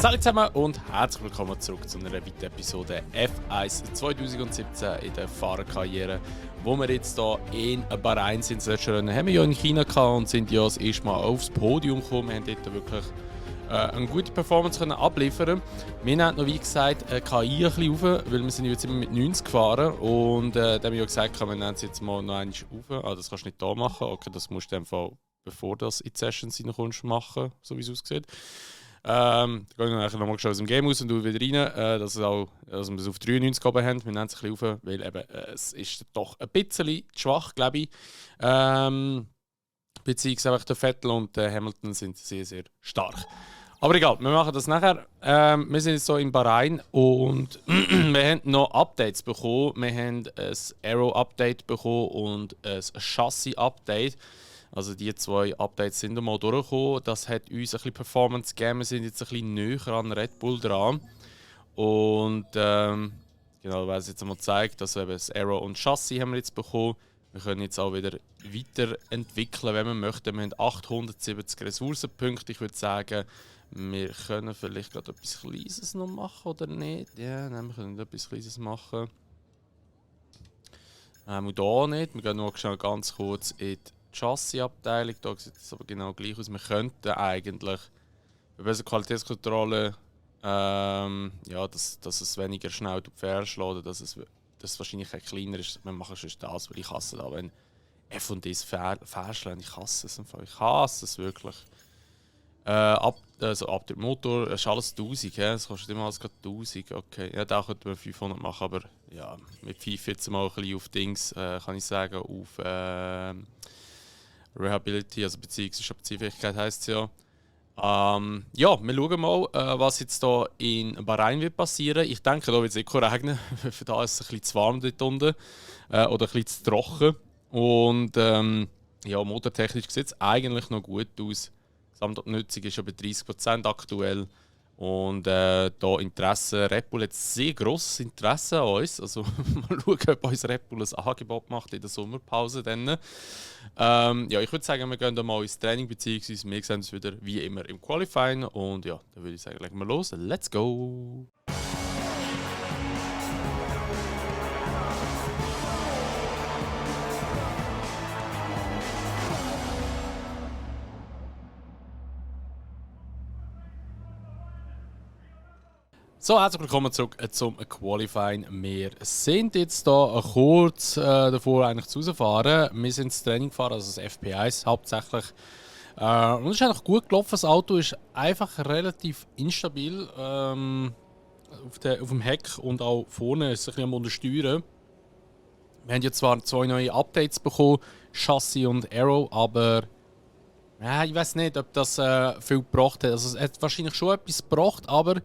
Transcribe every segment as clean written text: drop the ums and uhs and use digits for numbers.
Hallo zusammen und herzlich willkommen zurück zu einer weiteren Episode F1 2017 in der Fahrerkarriere, wo wir jetzt hier in Bahrain sind. Das letzte Rennen haben wir ja in China gehabt und sind ja das erste Mal aufs Podium gekommen. Wir haben dort wirklich eine gute Performance können abliefern. Wir nehmen noch, wie gesagt, KI ein bisschen rauf, weil wir sind jetzt immer mit 90 gefahren und da haben wir ja gesagt, wir nehmen es jetzt mal noch einmal rauf. Ah, das kannst du nicht hier machen, okay, das musst du einfach, bevor du in die Sessions reinkommst, machen, so wie es aussieht. Dann gehe ich nachher nochmal aus dem Game raus und wieder rein, dass wir es auf 93 oben haben. Wir nehmen es ein bisschen rauf, weil eben, es ist doch ein bisschen schwach, glaube ich. Beziehungsweise der Vettel und der Hamilton sind sehr, sehr stark. Aber egal, wir machen das nachher. Wir sind jetzt hier in Bahrain und wir haben noch Updates bekommen. Wir haben ein Aero-Update bekommen und ein Chassis-Update. Also die zwei Updates sind einmal durchgekommen. Das hat uns ein bisschen Performance gegeben. Wir sind jetzt ein bisschen näher an Red Bull dran. Und genau, weil es jetzt einmal zeigt, dass eben das Aero und Chassis haben wir jetzt bekommen. Wir können jetzt auch wieder weiterentwickeln, wenn wir möchten. Wir haben 870 Ressourcenpunkte. Ich würde sagen, wir können vielleicht gerade etwas Kleines noch machen, oder nicht? Ja, nein, wir können etwas Kleines machen. Und hier nicht. Wir gehen noch schnell ganz kurz in die Chassis-Abteilung. Da sieht es aber genau gleich aus. Wir könnten eigentlich bei besser Qualitätskontrolle, ja, dass es weniger schnell verschlägt, dass es wahrscheinlich ein kleiner ist. Wir machen schon das, weil ich hasse das, wenn F&Ds verschlägt. Ich hasse es einfach. Ich hasse es wirklich. Ab dem Motor ist alles 1000, das kostet immer alles gerade 1000. Okay, ja, da könnte man 500 machen, aber ja, mit 5 jetzt mal ein bisschen auf Dings, kann ich sagen, auf Reliability, also Beziehungsfähigkeit heisst es ja. Ja, wir schauen mal, was jetzt hier in Bahrain wird passieren. Ich denke, da wird es sicher regnen. Für da ist es ein bisschen zu warm dort unten. Oder ein bisschen zu trocken. Und ja, motortechnisch sieht es eigentlich noch gut aus. Die Gesamtabnutzung ist schon bei 30% aktuell. Und da Interesse, Red Bull hat sehr grosses Interesse an uns. Also mal schauen, ob uns Red Bull ein Angebot macht in der Sommerpause. Dann. Ja, ich würde sagen, wir gehen dann mal ins Training, beziehungsweise wir sehen uns wieder wie immer im Qualifying. Und ja, dann würde ich sagen, legen wir los. Let's go! So, herzlich willkommen zurück zum Qualifying. Wir sind jetzt hier kurz davor eigentlich zu rausfahren. Wir sind ins Training gefahren, also das FP1 hauptsächlich. Und es ist eigentlich gut gelaufen. Das Auto ist einfach relativ instabil auf dem Heck und auch vorne ist es ein bisschen am Untersteuern. Wir haben ja zwar 2 neue Updates bekommen, Chassis und Aero, aber ja, ich weiß nicht, ob das viel gebracht hat. Also es hat wahrscheinlich schon etwas gebracht, aber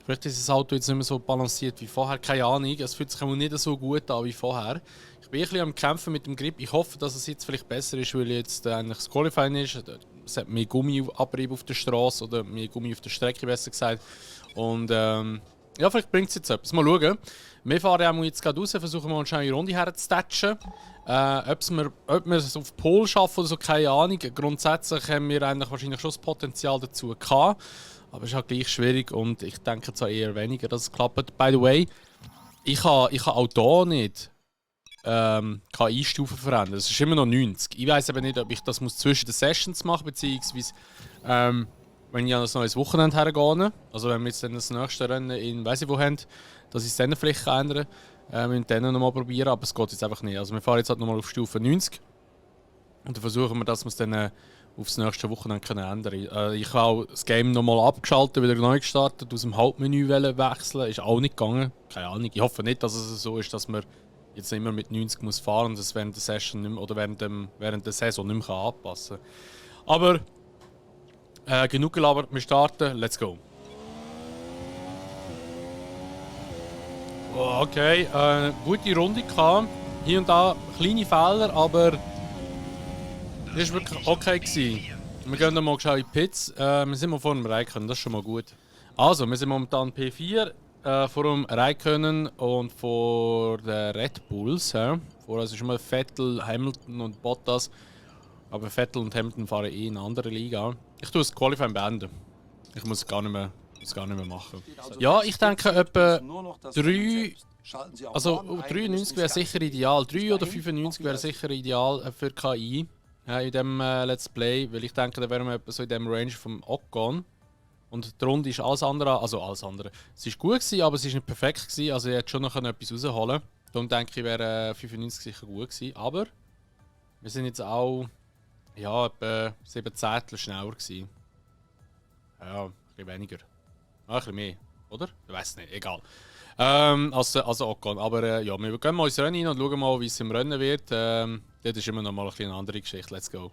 vielleicht ist das Auto jetzt nicht mehr so balanciert wie vorher, keine Ahnung. Es fühlt sich auch nicht so gut an wie vorher. Ich bin ein bisschen am Kämpfen mit dem Grip. Ich hoffe, dass es jetzt vielleicht besser ist, weil jetzt eigentlich das Qualifying ist. Es hat mehr Gummiabrieb auf der Straße oder mehr Gummi auf der Strecke, besser gesagt. Und ja, vielleicht bringt es jetzt etwas. Mal schauen. Wir fahren auch jetzt gerade raus, versuchen mal eine schnelle Runde herzutatschen. Ob wir es auf Pole schaffen oder so, keine Ahnung. Grundsätzlich haben wir eigentlich wahrscheinlich schon das Potenzial dazu gehabt. Aber es ist halt gleich schwierig und ich denke zwar eher weniger, dass es klappt. By the way, ich kann auch hier nicht KI-Stufen verändern. Es ist immer noch 90. Ich weiß aber nicht, ob ich das zwischen den Sessions machen muss, beziehungsweise wenn ich an ein neues Wochenende hergehe. Also wenn wir jetzt dann das nächste Rennen in weiss ich wo haben, dass ich es dann vielleicht ändern kann. Wir müssen dann nochmal probieren, aber es geht jetzt einfach nicht. Also wir fahren jetzt halt nochmal auf Stufe 90 und dann versuchen wir, dass wir es dann aufs nächste Wochenende ändern können. Ich habe auch das Game nochmal abgeschaltet, wieder neu gestartet, aus dem Hauptmenü wechseln. Ist auch nicht gegangen. Keine Ahnung. Ich hoffe nicht, dass es so ist, dass man jetzt immer mit 90 muss fahren und das während der Session nicht mehr, oder während der Saison nicht mehr anpassen kann. Aber genug gelabert, wir starten. Let's go. Oh, okay, gute Runde gehabt. Hier und da kleine Fehler, aber das war wirklich okay gewesen. Wir gehen dann mal schnell in die Pits. Wir sind mal vor dem Räikkönen, das ist schon mal gut. Also, wir sind momentan P4 vor dem Räikkönen und vor den Red Bulls. Vorher ist schon mal Vettel, Hamilton und Bottas. Aber Vettel und Hamilton fahren in eine andere Liga. Ich tue das Qualifying beenden. Ich muss gar nicht mehr Das gar nicht mehr machen. Ja, ich denke etwa 3. Also 93 wäre sicher ideal. 3 oder 95 wäre sicher ideal für KI in diesem Let's Play. Weil ich denke, da wären wir etwa so in dem Range vom Ocon. Und die Runde ist alles andere. Also alles andere. Es war gut gewesen, aber es war nicht perfekt gewesen. Also ich hätte schon noch etwas rausholen. Darum denke ich, wäre 95 sicher gut gewesen. Aber wir sind jetzt auch ja, etwa 7 Zehntel schneller gewesen. Ja, ein bisschen weniger. Ah, ein bisschen mehr, oder? Ich weiß nicht, egal. Also Ocon. Aber ja, wir gehen mal ins Rennen rein und schauen mal, wie es im Rennen wird. Das ist immer noch mal eine andere Geschichte. Let's go.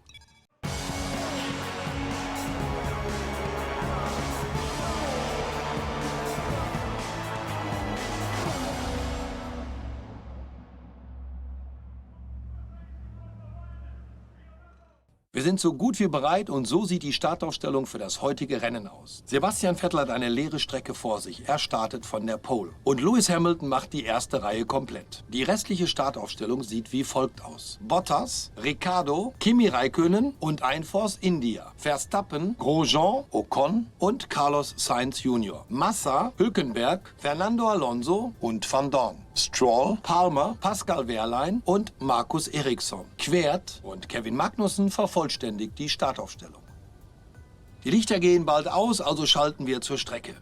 Wir sind so gut wie bereit und so sieht die Startaufstellung für das heutige Rennen aus. Sebastian Vettel hat eine leere Strecke vor sich. Er startet von der Pole. Und Lewis Hamilton macht die erste Reihe komplett. Die restliche Startaufstellung sieht wie folgt aus. Bottas, Ricciardo, Kimi Räikkönen und ein Force India. Verstappen, Grosjean, Ocon und Carlos Sainz Jr. Massa, Hülkenberg, Fernando Alonso und Van Dorn. Stroll, Palmer, Pascal Wehrlein und Markus Eriksson. Quert und Kevin Magnussen vervollständigt die Startaufstellung. Die Lichter gehen bald aus, also schalten wir zur Strecke.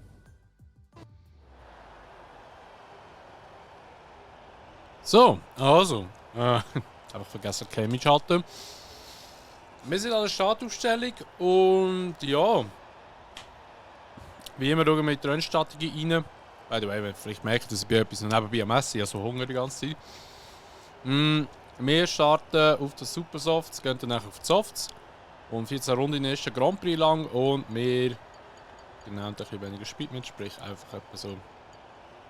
So, also. Einfach vergessen, Cam schalten. Wir sind an der Startaufstellung und ja. Wie immer schauen wir in die Rennstrategie rein. By the way, wenn ihr vielleicht merkt, dass ich bei etwas noch nebenbei am Essen, ich habe so Hunger die ganze Zeit. Wir starten auf den Supersofts, gehen dann auf die Softs. Und 14 Runden ist der Grand Prix lang und wir genau ein bisschen weniger Speed mit, sprich einfach etwa so.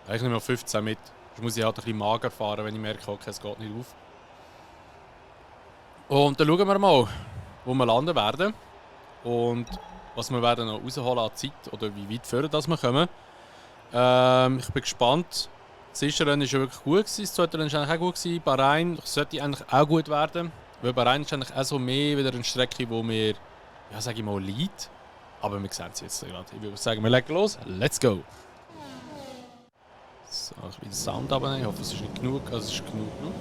Eigentlich nicht mehr 15 mit. Sonst muss ich halt ein bisschen mager fahren, wenn ich merke, okay, es geht nicht auf. Und dann schauen wir mal, wo wir landen werden. Und was wir werden noch rausholen an Zeit oder wie weit führen dass wir kommen. Ich bin gespannt. Das erste Rennen war ja wirklich gut, das zweite Rennen war eigentlich auch gut. Bahrain sollte eigentlich auch gut werden. Weil Bahrain ist eigentlich auch so mehr wieder eine Strecke, wo wir, ja sage ich mal, liegt. Aber wir sehen es jetzt gerade. Ich würde sagen, wir legen los. Let's go! So, ich will den Sound abnehmen. Ich hoffe, es ist nicht genug. Also es ist genug laut.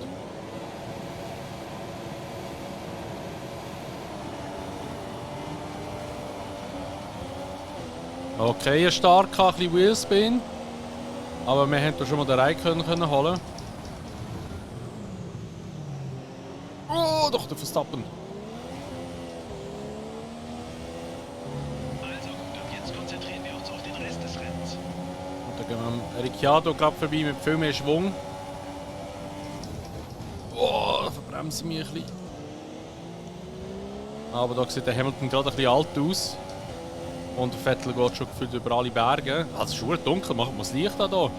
Okay, ein starker, ein bisschen Wheelspin. Aber wir haben hier schon mal den Räikkönen holen. Oh, doch, der Verstappen. Also gut, ab jetzt konzentrieren wir uns auf den Rest des Rennens. Und dann gehen wir am Ricciardo gerade vorbei mit viel mehr Schwung. Oh, da verbremse ich mich ein bisschen. Aber da sieht der Hamilton gerade ein bisschen alt aus. Und der Vettel geht schon gefühlt über alle Berge. Also es ist schon dunkel, macht man das Licht an hier.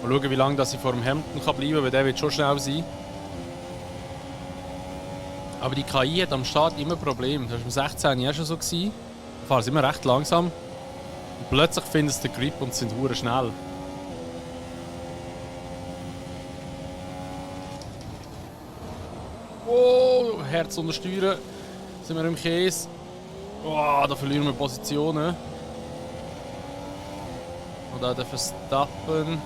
Mal schauen, wie lange dass ich vor dem Hamilton bleiben kann, weil der wird schon schnell sein. Aber die KI hat am Start immer Probleme. Das war im 16 ja schon so. Da fahren sie immer recht langsam. Und plötzlich finden sie den Grip und sind hure schnell. Oh, Herz untersteuern. Sind wir im Käse. Oh, da verlieren wir Positionen. Und auch der Verstappen.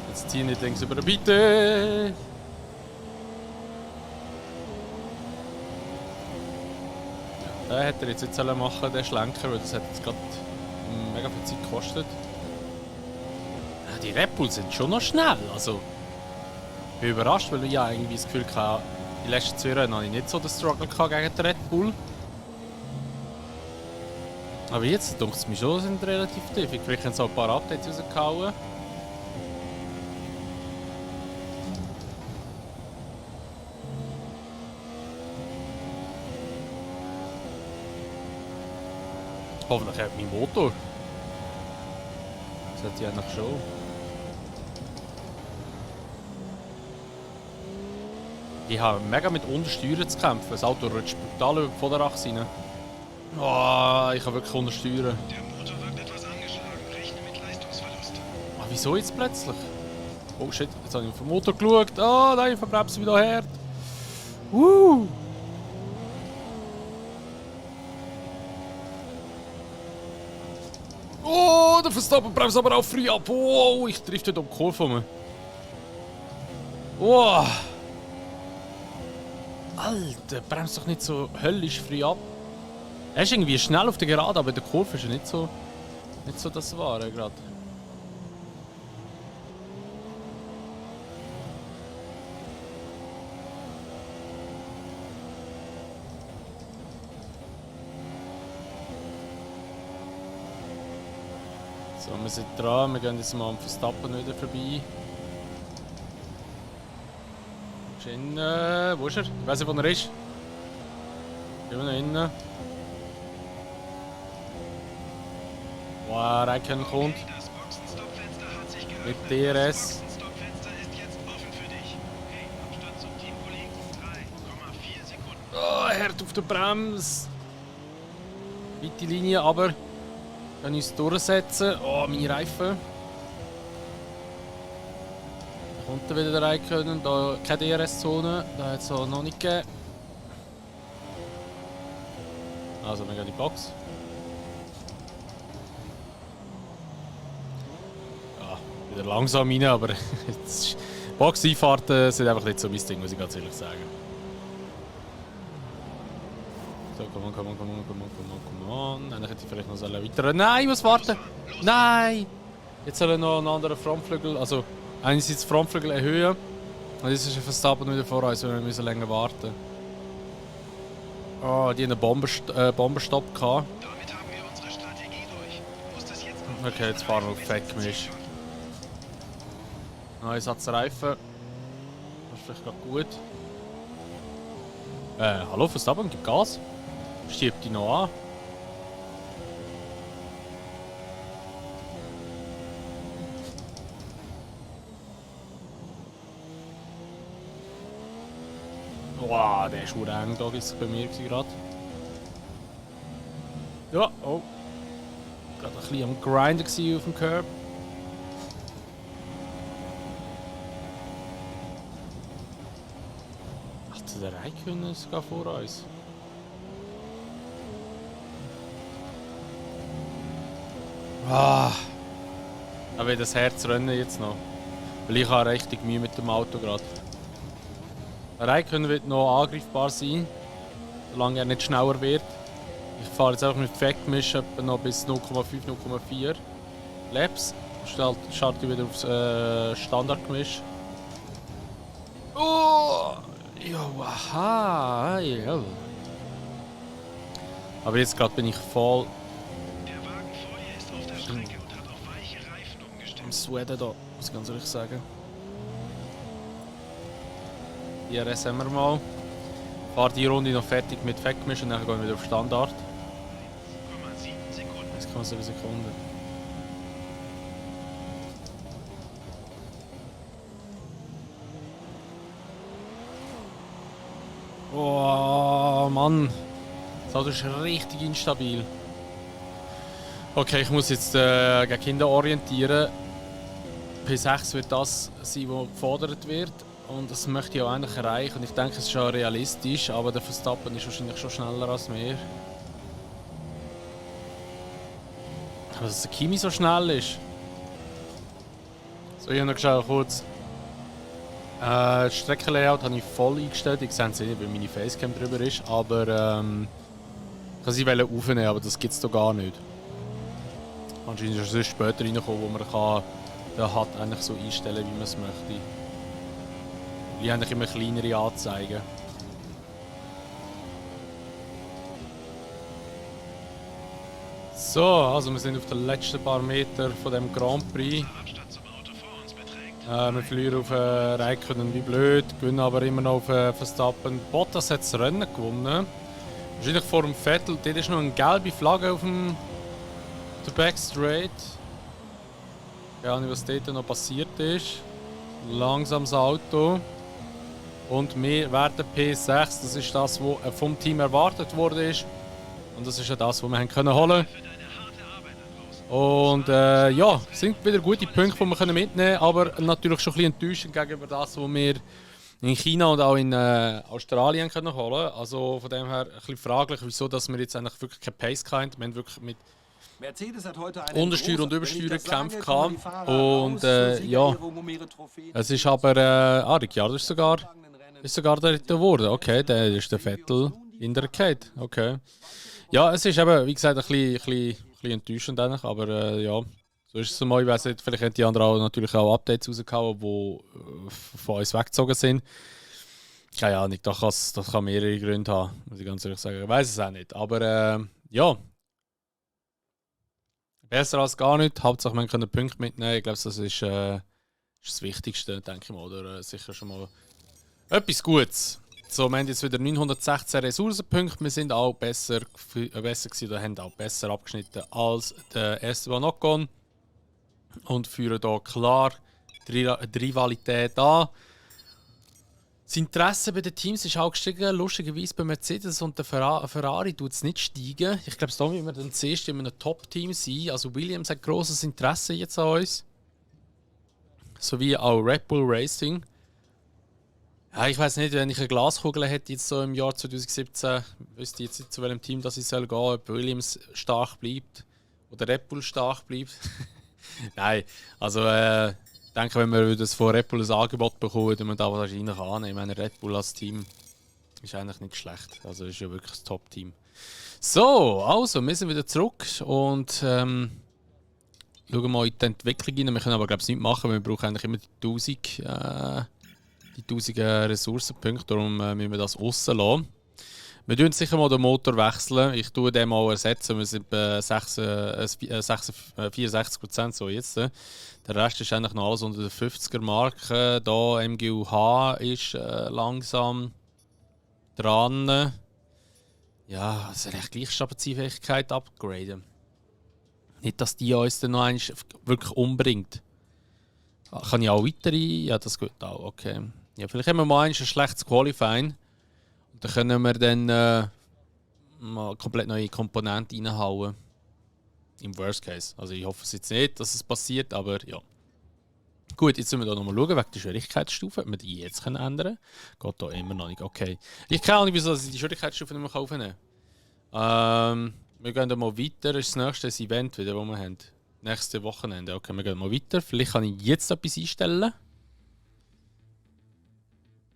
Jetzt ziehen die links über den Bitte. Den hätte er jetzt machen, den Schlenker, weil das hat jetzt gerade mega viel Zeit gekostet. Ja, die Red Bull sind schon noch schnell. Also, ich bin überrascht, weil ich ja irgendwie das Gefühl hatte, die letzten 2 Rennen hatte ich nicht so den Struggle gegen den Red Bull. Aber jetzt denke ich mir schon, sind relativ tief. Vielleicht haben sie auch ein paar Updates rausgehauen. Hoffentlich hat mein Motor. Das hat ja eigentlich schon. Ich habe mega mit Untersteuern zu kämpfen. Das Auto rutscht brutal über die Vorderachse rein. Oh, ich kann wirklich untersteuern. Der Motor wirkt etwas angeschlagen. Rechne mit Leistungsverlust. Ah, wieso jetzt plötzlich? Oh shit, jetzt habe ich auf den Motor geschaut. Oh nein, ich verbremse wieder hart. Oh, der Verstappen bremst aber auch früh ab. Oh, ich treffe dort um die Kurve von mir. Oh. Alter, bremst doch nicht so höllisch früh ab. Er ist irgendwie schnell auf der Gerade, aber in der Kurve ist er nicht so das Wahre gerade. So, wir sind dran, wir gehen jetzt mal am Verstappen wieder vorbei. Ist innen, wo ist er? Ich weiß nicht, wo er ist. Gehen wir nach innen. Wow, Raikkonen kommt. Das Boxenstoppfenster hat sich geöffnet. Mit DRS. Das Boxenstoppfenster ist jetzt offen für dich. Okay, Abstand zum Teamkollegen 3,4 Sekunden. Oh, hart auf der Bremse. Weite Linie, aber kann uns durchsetzen. Oh, meine Reifen. Da kommt er wieder der Raikkonen. Da keine DRS-Zone. Da hat es auch noch nicht gegeben. Also, wir gehen in die Box. Ja, wieder langsam rein, aber Box-Einfahrten sind einfach nicht so mein Ding, muss ich ganz ehrlich sagen. So, komm on. Dann hätte ich vielleicht noch weiter. Nein, ich muss warten! Nein! Jetzt soll er noch einen anderen Frontflügel, also einerseits Frontflügel erhöhen. Und jetzt ist er Verstappen wieder vor uns, wir müssen länger warten. Oh, die haben einen Bombenstopp gehabt. Damit haben wir unsere Strategie durch. Du musst es jetzt auf Okay, jetzt fahren wir auf Fettgemisch. Neuer Satz Reifen. Das ist vielleicht gerade gut. Hallo Verstappen, gib Gas. Schiebt die noch an. Wow, der ist schon eng, da ist es bei mir gerade. Ja, oh. Gerade ein bisschen am Grinden auf dem Curb. Ach, der Raikkonen ist gar vor uns. Ah. Aber das Herz rennen jetzt noch. Weil ich habe richtig Mühe mit dem Auto gerade. Der Raikkonen wird noch angreifbar sein, solange er nicht schneller wird. Ich fahre jetzt einfach mit Fettgemisch etwa noch bis 0,5, 0,4 Laps. Schalte wieder aufs Standardgemisch. Oh! Ja, aha! Ja. Aber jetzt gerade bin ich voll Der Wagen vor dir ist auf der Strecke und hat auf weiche Reifen am umgestellt. Sweaten da, muss ich ganz ehrlich sagen. DRS haben wir mal. Fahre die Runde noch fertig mit Fettgemisch und dann gehen wir wieder auf Standard. 1,7 Sekunden. 1,7 Sekunden. Oh Mann, das Auto ist richtig instabil. Okay, ich muss jetzt gegen Kinder orientieren. P6 wird das sein, was gefordert wird. Und das möchte ich auch eigentlich erreichen. Und ich denke, es ist schon realistisch, aber der Verstappen ist wahrscheinlich schon schneller als wir. Aber dass der Kimi so schnell ist. So, ich habe noch geschaut, kurz. Das Streckenlayout habe ich voll eingestellt. Ich sehe es nicht, weil meine Facecam drüber ist. Aber ich kann sie aufnehmen, aber das gibt es da gar nicht. Anscheinend ist es später reingekommen, wo man kann den HUD eigentlich so einstellen, wie man es möchte. Die haben immer kleinere Anzeigen. So, also wir sind auf den letzten paar Meter von dem Grand Prix. Abstand zum Auto vor uns beträgt. Wir verlieren auf Raikkonen wie blöd, gewinnen aber immer noch auf Verstappen. Bottas hat das Rennen gewonnen. Wahrscheinlich vor dem Vettel. Dort ist noch eine gelbe Flagge auf dem Backstraight. Ich weiß nicht, was dort noch passiert ist. Langsames Auto. Und wir werden P6, das ist das, was vom Team erwartet wurde. Und das ist ja das, was wir haben können holen. Für deine harte Arbeit da draußen. Und ja, sind wieder gute Punkte, die wir mitnehmen können, aber natürlich schon ein bisschen enttäuschend gegenüber das, was wir in China und auch in Australien können holen. Also von dem her ein bisschen fraglich, wieso dass wir jetzt eigentlich wirklich keine Pace hatten. Wir haben wirklich mit Mercedes hat heute einen Untersteuer und großen- Übersteuer Wenn ich das sage, gekämpft kommen die gehabt. Fahrer Und raus zur ja, Siegerehrung um ihre Trophäen. es ist aber Ricciardo ist sogar der dritte geworden. Okay, der ist der Vettel in der Kette. Okay. Ja, es ist eben, wie gesagt, ein bisschen enttäuschend eigentlich, aber ja, so ist es mal. Ich weiss nicht, vielleicht haben die anderen auch natürlich auch Updates rausgehauen, die von uns weggezogen sind. Keine Ahnung, das kann mehrere Gründe haben, muss ich ganz ehrlich sagen. Ich weiß es auch nicht, aber ja. Besser als gar nicht. Hauptsache, man kann Punkte mitnehmen. Ich glaube, das ist das Wichtigste, denke ich mal. Oder sicher schon mal etwas Gutes. So, wir haben jetzt wieder 916 Ressourcenpunkte. Wir sind auch besser gewesen oder haben auch besser abgeschnitten als der Esteban Ocon. Und führen hier klar die Rivalität an. Das Interesse bei den Teams ist auch gestiegen. Lustigerweise bei Mercedes und der Ferrari tut es nicht steigen. Ich glaube, da müssen wir dann zuerst in einem Top-Team sein. Also Williams hat grosses Interesse jetzt an uns. Sowie auch Red Bull Racing. Ja, ich weiß nicht, wenn ich eine Glaskugel hätte jetzt so im Jahr 2017, wüsste ich jetzt nicht, zu welchem Team das ich soll gehen, ob Williams stark bleibt oder Red Bull stark bleibt. Nein, also ich denke, wenn wir das von Red Bull ein Angebot bekommen, dann wir da wahrscheinlich annehmen. Ich meine, Red Bull als Team ist eigentlich nicht schlecht. Also ist ja wirklich das Top-Team. So, also, wir sind wieder zurück und schauen mal in die Entwicklung rein. Wir können aber, glaube ich, nichts machen, weil wir brauchen eigentlich immer die 1000 Ressourcenpunkte, darum müssen wir das aussen lassen. Wir tun sicher mal den Motor wechseln. Ich tue den mal ersetzen. Wir sind bei 64%, so jetzt. Der Rest ist eigentlich noch alles unter der 50er-Marke. Da MGUH ist langsam dran. Ja, also recht gleich Strapaziefähigkeit upgraden. Nicht, dass die uns dann noch einmal wirklich umbringt. Kann ich auch weitere? Ja, das geht auch, okay. Ja, vielleicht haben wir mal ein schlechtes Qualifying. Und dann können wir dann mal komplett neue Komponenten reinhauen. Im Worst Case. Also ich hoffe es jetzt nicht, dass es passiert, aber ja. Gut, jetzt müssen wir da nochmal schauen, wegen der Schwierigkeitsstufe, ob wir die jetzt ändern können. Geht da immer noch nicht. Okay. Ich kann auch nicht, wieso ich die Schwierigkeitsstufe nicht mehr aufnehmen kann. Wir gehen dann mal weiter. Das ist das nächste Event wieder, das wir haben. Nächste Wochenende. Okay, wir gehen mal weiter. Vielleicht kann ich jetzt etwas einstellen.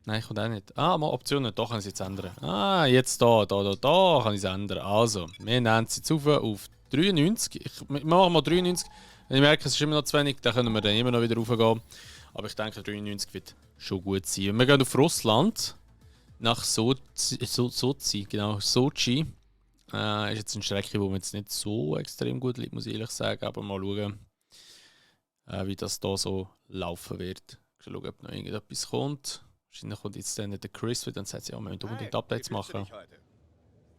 Nein, kommt auch nicht. Ah, mal Optionen. Da kann ich es jetzt ändern. Ah, jetzt da kann ich es ändern. Also, wir nehmen es jetzt auf 93. Wir machen mal 93. Wenn ich merke, es ist immer noch zu wenig, dann können wir dann immer noch wieder raufgehen. Aber ich denke, 93 wird schon gut sein. Wir gehen auf Russland. Nach Sochi. Genau, Sochi. Ist jetzt eine Strecke, die mir jetzt nicht so extrem gut liegt, muss ich ehrlich sagen. Aber mal schauen, wie das hier so laufen wird. Schauen, ob noch irgendetwas kommt. Wahrscheinlich kommt jetzt dann der Chris wieder und sagt, ja, wir müssen unbedingt Updates machen.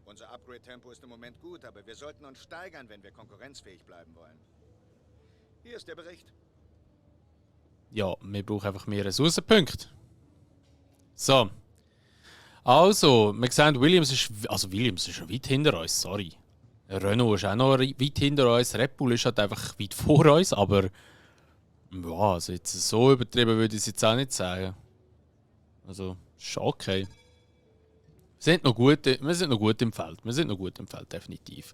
Unser Upgrade-Tempo ist im Moment gut, aber wir sollten uns steigern, wenn wir konkurrenzfähig bleiben wollen. Hier ist der Bericht. Ja, wir brauchen einfach mehr Ressourcenpunkte. So. Also, wir sehen, Williams ist schon weit hinter uns, sorry. Renault ist auch noch weit hinter uns, Red Bull ist halt einfach weit vor uns, aber ja, also jetzt so übertrieben würde ich es jetzt auch nicht sagen. Also, ist okay. Wir sind noch gut im Feld. Definitiv.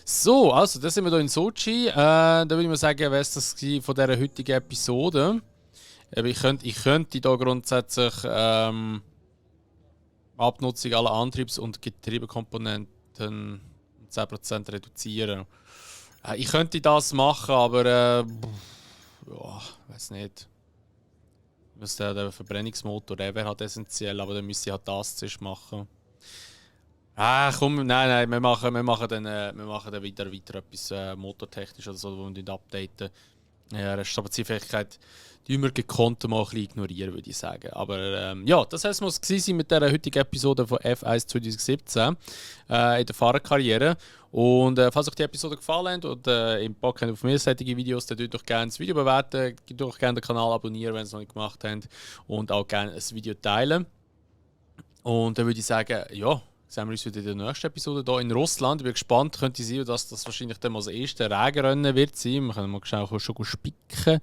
So, also, da sind wir hier in Sochi. Da würde ich mal sagen, wäre es das von dieser heutigen Episode. Ich könnte hier grundsätzlich Abnutzung aller Antriebs- und Getriebekomponenten um 10% reduzieren. Ich könnte das machen, aber ja, weiß nicht. Der Verbrennungsmotor, der wäre halt essentiell, aber dann müsste ich halt das zuerst machen. Komm, nein, wir machen dann wieder etwas motortechnisch oder so, wo wir nicht updaten. Ja, Strapaziefähigkeit tun wir gekonnt mal ein bisschen ignorieren, würde ich sagen. Aber ja, das heißt, muss es sein mit der heutigen Episode von F1 2017 in der Fahrerkarriere. Und falls euch die Episode gefallen hat und im Bock habt auf mehrseitige Videos, dann tut doch gerne das Video bewerten, tut doch gerne den Kanal abonnieren, wenn ihr es noch nicht gemacht habt, und auch gerne das Video teilen. Und dann würde ich sagen, ja, sehen wir uns wieder in der nächsten Episode hier in Russland. Ich bin gespannt, könnte sein, dass das wahrscheinlich dann mal das erste Regenrennen wird sein. Wir können mal schnell schon spicken.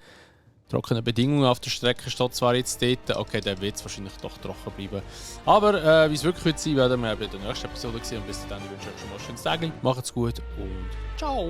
Trockene Bedingungen auf der Strecke steht zwar jetzt dort. Okay, dann wird es wahrscheinlich doch trocken bleiben. Aber wie es wirklich wird sein, werden wir in der nächsten Episode sehen. Und bis dann wünsche ich euch schon mal ein schönes Tag. Macht's gut und ciao!